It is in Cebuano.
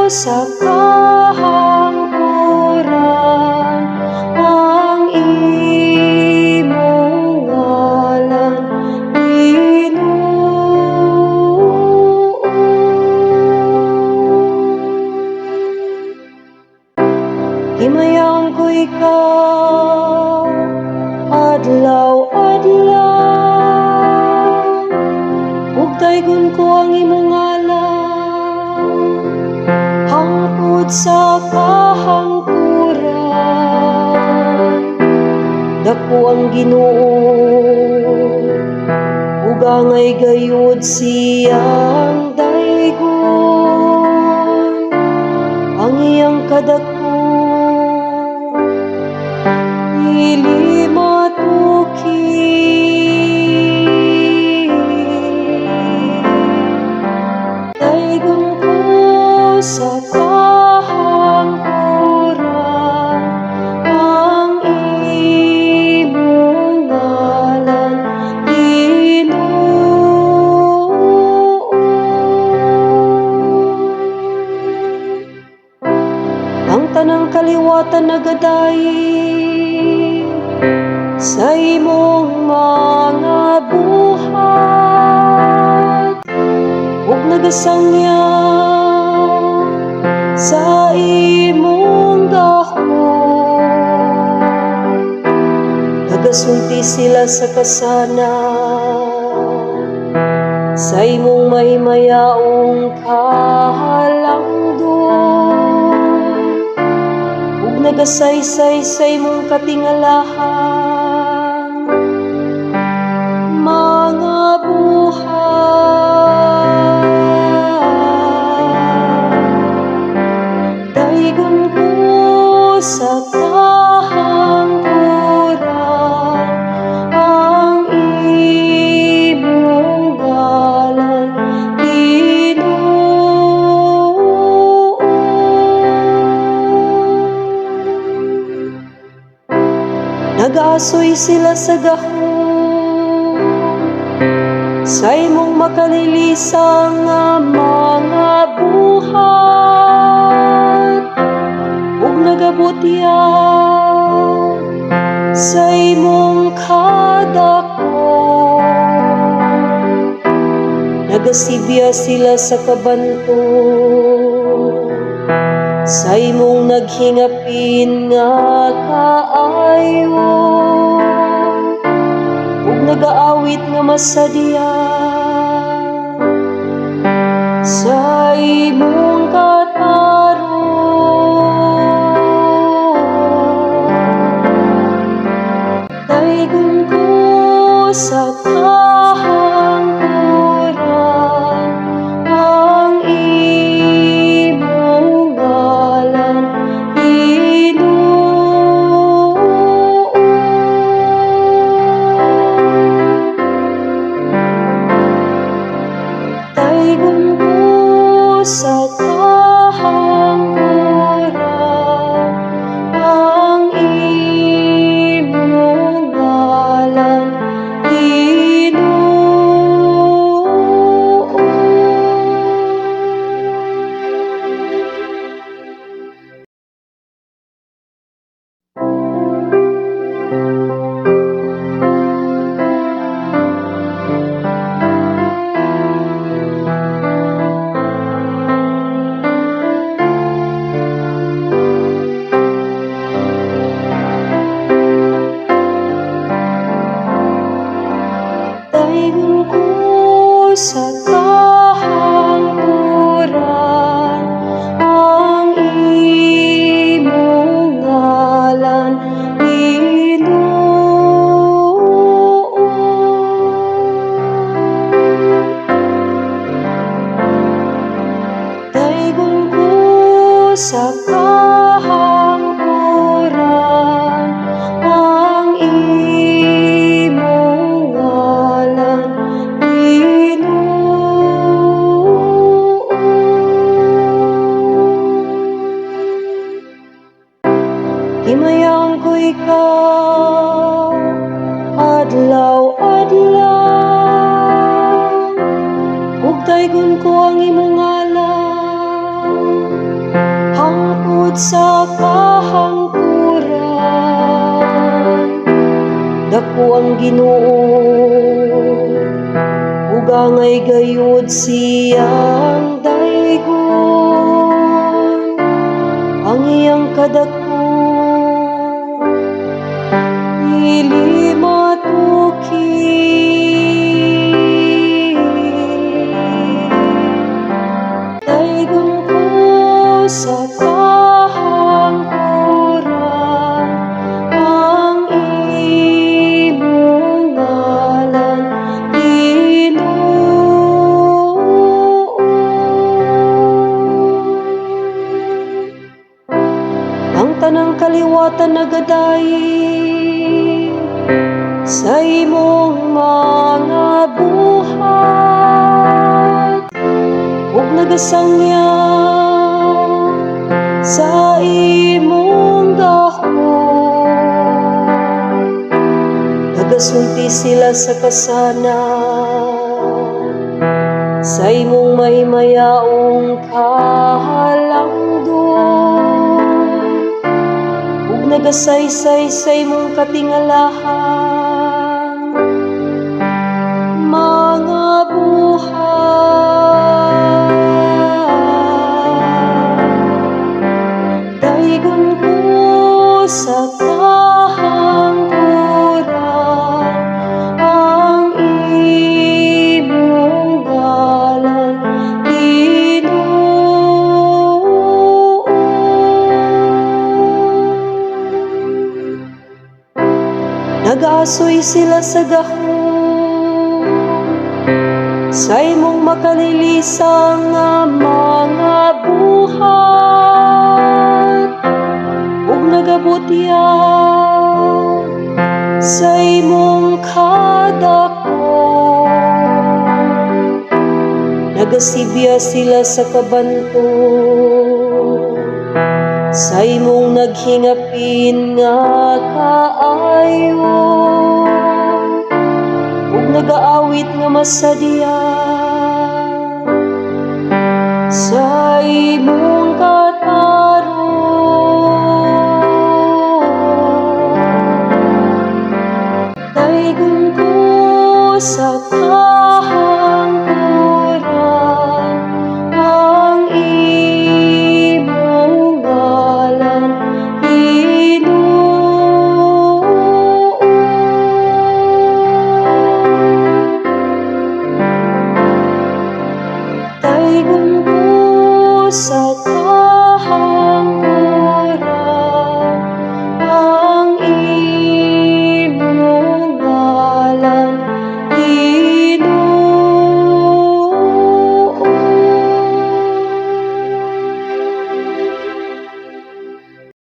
sa kahangkuran ang imong ngalan, Ginoo. Himayan ko ikaw adlaw-adlaw ug daygon ko ang imong ngalan hangtod sa kahangkuran. Dako ang Ginoo ug angay gayud siyang daygon. Ang iyang kadako dili matukid. Daygon ko sa kahangkuran ang imong ngalan, Ginoo. Ang tanang kaliwatan nagadaig sa imong mga buhat ug nagasangyaw sa imong gahom. Nagasulti sila sa kasanag sa imong mahimayaong kahalangdon ug nagasaysay sa imong katingalahang mga buhat. Daygon ko sa kahangkuran ang imong ngalan, Ginoo. Nag-aasoy sila sa gahom sa imong makalilisang nga mga buhat ug nagabutyag sa imong kadako. Nagasibya sila sa kabanto sa imong naghingapin nga kaayo ug nagaawit nga masadya sa imong katarong. Daygon ko sa kahangkuran ang imong ngalan, Ginoo. Daygon ko sa kahangkuran ang imong ngalan, Ginoo. Daygon ko sa kahangkuran ang imong ngalan, Ginoo. Daygon ko sa kahangkuran ang imong ngalan, Ginoo. Himayan ko ikaw adlaw-adlaw ug daygon ko ang imong ngalan Nagaabot sa kahangkuran. Dako ang Ginoo ug angay gayud siyang daygon. Ang iyang kadako dili matukid. Daygon ko sa kahangkuran ang imong ngalan, Ginoo. Ang tanang kaliwatan nagadayeg sa imong mga buhat ug nagasangyaw sa imong gahom. Nagasulti sila sa kasanag sa imong mahimayaong kahalangdon ug nagasaysay sa imong katingalahang mga buhat. Daygon ko sa kahangkuran ang imong ngalan, Ginoo. Nagasoy sila sa gahom sa imong makalilisang nga mga buhat ug nagabutyag sa imong kadako. Nagasibya sila sa kabanto sa imong naghingapin nga kaayo ug nagaawit nga masadya sa imong katarong. Daygon ko sa